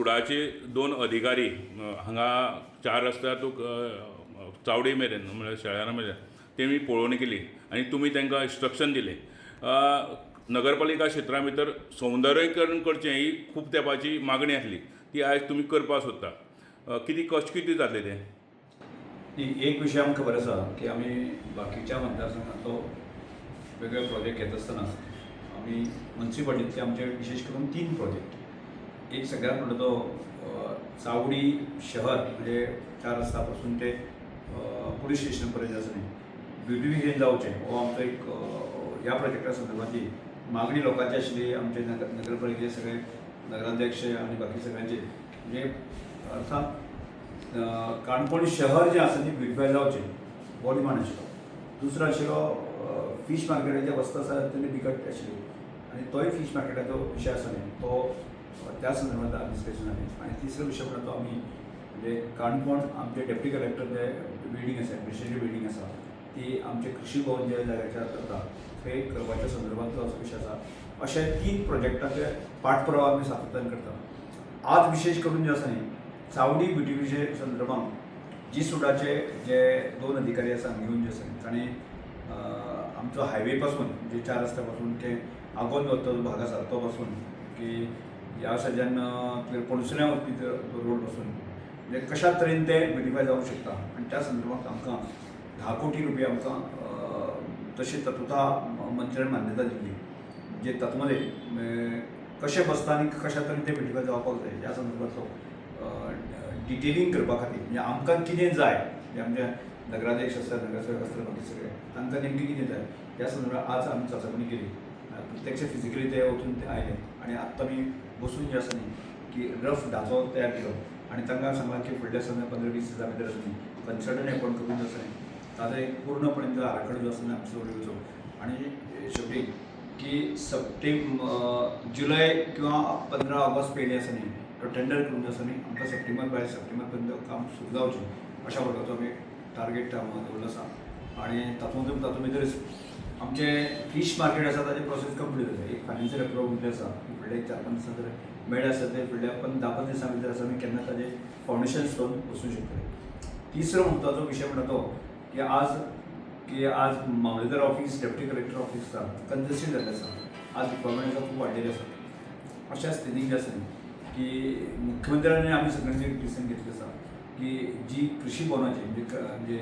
सुडाचे दोन अधिकारी हांगा चार रस्त्यार तुका चावडी मेरेन म्हळ्यार शेळेरा मेरेन तेमी पळोवणी केली आनी तुमी तांकां इन्स्ट्रक्शन दिलें. नगरपालिका क्षेत्रा भितर सौंदर्यीकरण करचें ही खूब तेंपाची मागणी आसली, ती आयज तुमी करपाक सोदता. कितें कश्ट कितें जातलें तें? एक विशय आमकां खबर आसा की आमी बाकीच्या मतदारसंघांतलो वेगळे प्रोजेक्ट घेत आसतना आमी मुन्सिपालिटींतले आमचे विशेश करून तीन प्रोजेक्ट. एक सगळ्यात म्हणटा तो चावडी शहर, म्हणजे चार रस्ता पासून ते पुलीस स्टेशन पर्यंत आसा न्ही, ब्युटिफिकेशन जावचें हो आमचो एक ह्या प्रोजेक्टा संदर्भातली मागणी लोकांची आशिल्ली. आमचे नगरपालिकेचे सगळे नगराध्यक्ष आनी बाकी सगळ्यांचे, म्हणजे अर्थात काणकोण शहर जें आसा तें ब्युटिफाय जावचें हो डिमांड आशिल्लो. दुसरो आशिल्लो फीश मार्केटाची अवस्था आसा अत्यंत बिकट आशिल्ली आनी तोय फीश मार्केटाचो विशय आसा न्ही तो त्या संदर्भात डिस्कशन जालें. आनी तिसरो विशय म्हणटा तो आमी म्हणजे काणकोण आमचे डेप्टी कलेक्टर जे बिल्डींग आसा, एडमिनिस्ट्रेटीव बिल्डींग आसा, ती आमचे कृषी भवन जे जाग्याचेर जाता थंय करपाच्या संदर्भांतलो असो विशय आसा. अशे तीन प्रोजेक्टाचे पाठपुरावा आमी सातत्यान करता. आज विशेश करून जे आसा न्ही चावडी ब्युटिफिकेशन संदर्भात जी सुडाचे जे दोन अधिकारी आसा घेवन जे आसा न्ही ताणें आमचो हायवे पासून म्हणजे चार रस्त्या पासून ते आगोंद वता जो भाग आसा तो पासून की ह्या सायडच्यान पणसुण्या वचपी रोड पासून म्हणजे कशा तरेन ते ब्युटिफाय जावंक शकता आनी त्या संदर्भात आमकां 10 कोटी रुपया आमकां तशें तत्वता मंत्र्यान मान्यता दिल्ली, जे तातूंत कशें बसता आनी कशा तरेन तें ब्युटिफाय जावपाक जाय ह्या संदर्भांतलो डिटेलिंग करपा खातीर, म्हणजे आमकां कितें जाय, म्हणजे आमच्या नगराध्यक्ष आसतात, नगरसेवक आसतात, बाकी सगळे तांकां नेमकें कितें जाय ह्या संदर्भात आज आमी चाचपणी केली. प्रत्यक्ष फिजिकली ते वचून ते आयले आनी आत्तां आमी बसून जे आसा न्ही की रफ ढाचो तयार केलो आनी तांकां सांगलां की फुडल्या समजा 15-20 दिसां भितर आसा न्ही कन्सल्टंट एपॉयंट करून जो आसा न्ही ताजो एक पूर्णपणे जो आराखडो जो आसा न्ही आमचो येवचो आनी शेवटी की जुलय किंवा 15 ऑगस्ट पयलीं आसा न्ही तो टेंडर करून जो आसा न्ही आमकां सप्टेंबर बाय सप्टेंबर पर्यंत काम सुरू जावचें अशा प्रकारचो आमी टार्गेट दवरलो आसा. आनी तातूंत तातूंत भितरच आमचें फीश मार्केट आसा ताजें प्रोसेस कंप्लीट जालें. एक फायनान्शियल अप्रुवल उरलें आसा, फुडल्या एक 4-5 दिसां जर मेळ्ळें आसत ते फुडल्या पण 10-15 दिसां भितर आसा आमी केन्ना ताजें फावंडेशन स्टोन बसूंक शकतले. तिसरो म्हत्वाचो विशय म्हणटा तो की आज मामलेदार ऑफिस, डेप्टी कलेक्टर ऑफिस आसा कंजस्टेड जाल्लें आसा. आज रिक्वायरमेंट आसा खूब वाडलेली आसा. अशा स्थितीक जे आसा न्ही की मुख्यमंत्र्यांनी आमी सगळ्यांनी एक डिसिजन घेतलें आसा की जी कृषी भवनाची म्हणजे म्हणजे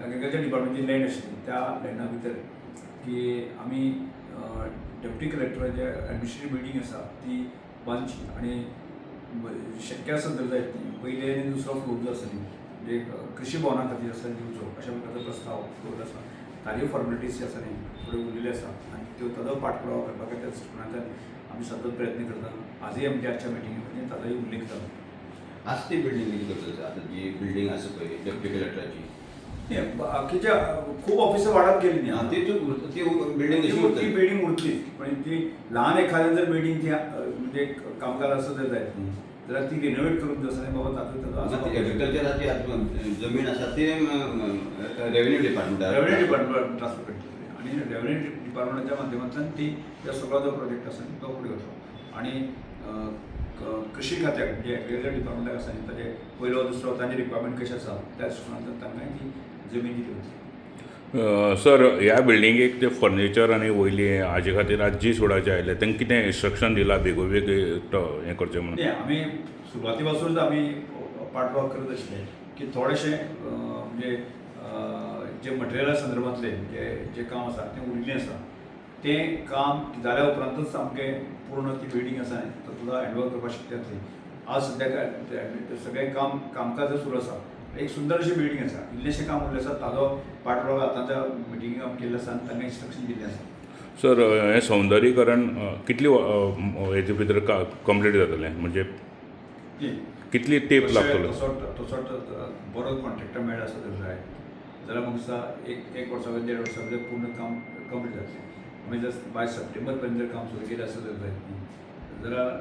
एग्रीकल्चर डिपार्टमेंटची लँड आशिल्ली त्या लँडा भितर की आमी डेप्टी कलेक्टराचे एडमिनिस्ट्रेटीव बिल्डींग आसा ती बांदची आनी शक्य आसत जर जायत ती पयले आनी दुसरो फ्लोर जो आसा न्ही म्हणजे कृषी भवना खातीर आसा दिवचो अशा प्रकारचो प्रस्ताव दवरलो आसा. ताज्यो फॉर्मेलिटीज जे आसा न्ही थोड्यो उरलेल्यो आसा आनी त्यो ताजो पाठपुरावा करपाक त्या दृश्टिकोनांतल्यान आमी सतत प्रयत्न करता. आजूय आमच्या आजच्या मिटिंगे ताजोय उल्लेख जालो. आज ती बिल्डींग कितें करता? आतां जी बिल्डींग आसा पळय डेप्टी कलेक्टराची. न्ही, बाकीच्या खूब ऑफिसां वाडत गेली न्ही. ती ती बिल्डींग ती कशी ती उरतली? बिल्डींग उरतली, पण ती लहान एखादें जर बिल्डींग ती म्हणजे कामगार आसत जर जायत न्ही जाल्यार ती रिनोवेट करून जो आसा न्ही बाबा तातूंत ताजो ती एग्रीकल्चराची आतां जमीन आसा ती रेव्हेन्यू डिपार्टमेंटार रेव्हेन्यू डिपार्टमेंट ट्रान्सफर करतले आनी रेव्हेन्यू डिपार्टमेंटाच्या माध्यमांतल्यान ती त्या सगळो जो प्रोजेक्ट आसा न्ही तो फुडें वतलो. आनी कृषी खात्याक म्हणजे एग्रीकल्चर डिपार्टमेंटाक आसा न्ही ताजे पयलो दुसरो तांचे रिक्वायरमेंट कशें आसा त्या दृश्टिकोनांतल्यान तांकांय ती जमीन दिली वतली. सर, ह्या बिल्डिंगेक ते फर्निचर आनी वयली हाजे खातीर आज जी सुडाचे आयले तांकां कितें इन्स्ट्रक्शन दिलां बेगोबेग तो हें करचें म्हणून? न्ही, आमी सुरवाती पासूनच आमी पाठपुरावा करत आशिल्ले की थोडेशें म्हणजे जे मटेरियला संदर्भातलें जे जे काम आसा तें उरिल्लें आसा तें काम जाल्या उपरांतच सामकें पूर्ण ती बिल्डींग आसा तातूंत हँड ओवर करपाक शक्य जातली. आज सद्याक सगळें काम कामकाज सुरू आसा. एक सुंदर अशी बिल्डींग आसा, इल्लेशें काम उरलें आसा, ताजो पाठपुरावा आतांच्या मिटिंगेक आमी केल्लो आसा आनी तांकां इन्स्ट्रक्शन दिल्लें आसा. सर, हें सौंदर्यीकरण कितली हेजे भितर कंप्लीट जातलें, म्हणजे कितली तेंप लागतलो? तसो तसो बरो कॉन्ट्रॅक्टर मेळ्ळो आसत जर जायत जाल्यार म्हाका दिसता एक एक वर्सा भितर, देड वर्सा भितर पूर्ण काम कंप्लीट जातलें. आमी जर बाय सप्टेंबर पर्यंत जर काम सुरू केलें आसत जर जायत न्ही जाल्यार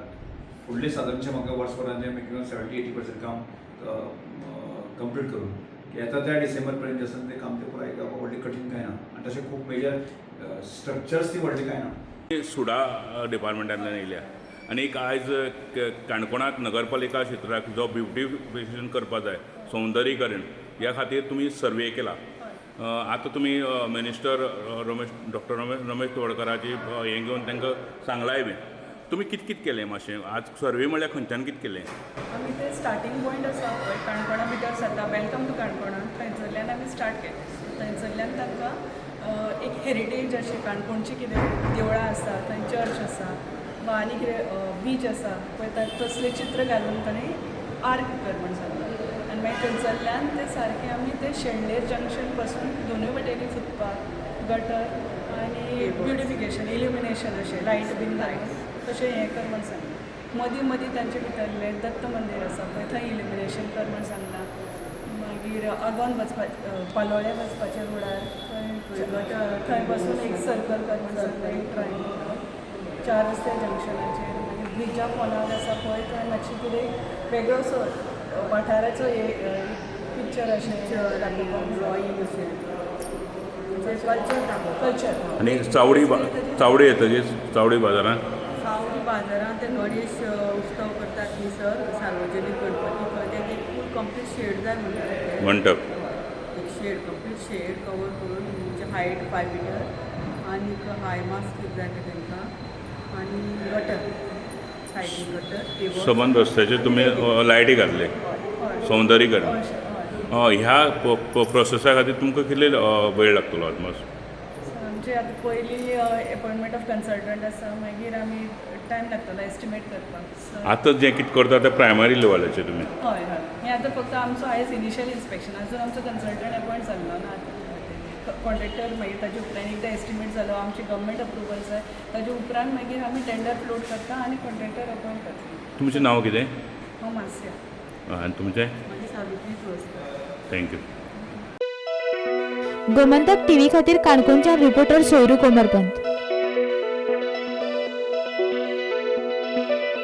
फुडले सादारणशें म्हाका वर्सभरान मॅक्सिमम 70-80% काम कंप्लीट करून की येता त्या डिसेंबर पर्यंत जे आसा तें काम तें पुराय जावपाक व्हडलें कठीण कांय ना आनी तशें खूब मेजर स्ट्रक्चर्स ती व्हडलें कांय ना. सुडा डिपार्टमेंटांतल्यान येयल्या. आनीक आयज काणकोणांत नगरपालिका क्षेत्राक जो ब्युटिफिकेशन करपा जाय, सौंदर्यीकरण ह्या खातीर तुमी सर्वे केला. आतां तुमी मिनिस्टर रमेश डॉक्टर रमेश तवडकाराची हें घेवन तांकां सांगलाय बीन तुमी कित कित केलें मातशें आज सर्वे म्हणल्यार खंयच्यान कित केलें? आमी ते स्टार्टींग पॉयंट आसा पळय काणकोणा भितर सरता, welcome to काणकोणा, थंयसरल्यान आमी स्टार्ट केलें. थंयसरल्यान तांकां एक हेरिटेज अशें काणकोणची कितें देवळां आसा, थंय चर्च आसा वा आनी कितें बीच आसा पळय, तसलें चित्र घालून तांणी आर्क कर म्हण सांगलां. आनी मागीर थंयसरल्यान ते सारकें आमी ते शेंडलेर जंक्शन पासून दोनूय वटेनी फुटपाथ, गटर आनी ब्युटिफिकेशन, इल्युमिनेशन अशें लायट बीन घालून तशें हें कर म्हण सांगलां. मदीं मदीं तांचे भितरलें दत्त मंदीर आसा पळय, थंय इल्युमिनेशन कर म्हण सांगलां. मागीर आगोंद वचपा, पालोळ्या वचपाच्या रोडार थंय गटर, थंय पासून एक सर्कल कर म्हण सांगलां, एक ट्रायंगल चार रस्त्या जंक्शनाचेर. मागीर ब्रिजा पोनार आसा पळय, थंय मातशें कितें वेगळोसो वाठाराचो पिक्चर अशें दाखोवपाक. ड्रॉईंग अशें कल्चर दाखोवप. कल्चर. आनी चावडी चावडी येतकीच चावडी बाजारांत सावडी बाजारांत ते गणेश उत्सव करतात न्ही सर, सार्वजनीक गणपती, थंय ते एक फूल कंप्लीट शेड जाय म्हणटात ते. मंटप. एक शेड, कंप्लीट शेड कवर करून, म्हणजे हायट 5 मिटर आनीक हाय मास्क एक जाय ते तांकां आनी गटर, सायडीन गटर टेबल. सबंद रस्त्याचेर तुमी लायटी घातले? हय. सौंदर्यीकरण. अशें हय. ह्या प्रोसेसा खातीर तुमकां कितले वेळ लागतलो अदमास? आमचे आतां पयलीं एपॉयंटमेंट ऑफ कन्सल्टंट आसा, मागीर आमी टायम लागतलो एस्टिमेट करपाक. सो आतां जें कितें करता तें प्रायमरी लेवलाचेर तुमी? हय हय, हें आतां फक्त आमचो आयज इनिशियल इन्स्पेक्शन, अजून आमचो कन्सल्टंट एपॉयंट जाल्लो ना. कॉन्ट्रॅक्टर मागीर ताजे उपरांत एकदां एस्टिमेट जालो, आमची गव्हर्मेंट अप्रुवल जाय, ताजे उपरांत मागीर आमी टेंडर फ्लोट करता आनी कॉन्ट्रॅक्टर अपॉयंट करता. तुमचें नांव कितें? हांव मास्या. आनी तुमचें? मागीर Savitri Tulaskar. Thank you. Gomantak TV खातीर काणकोणच्यान रिपोर्टर सोयरू कोमरपंत.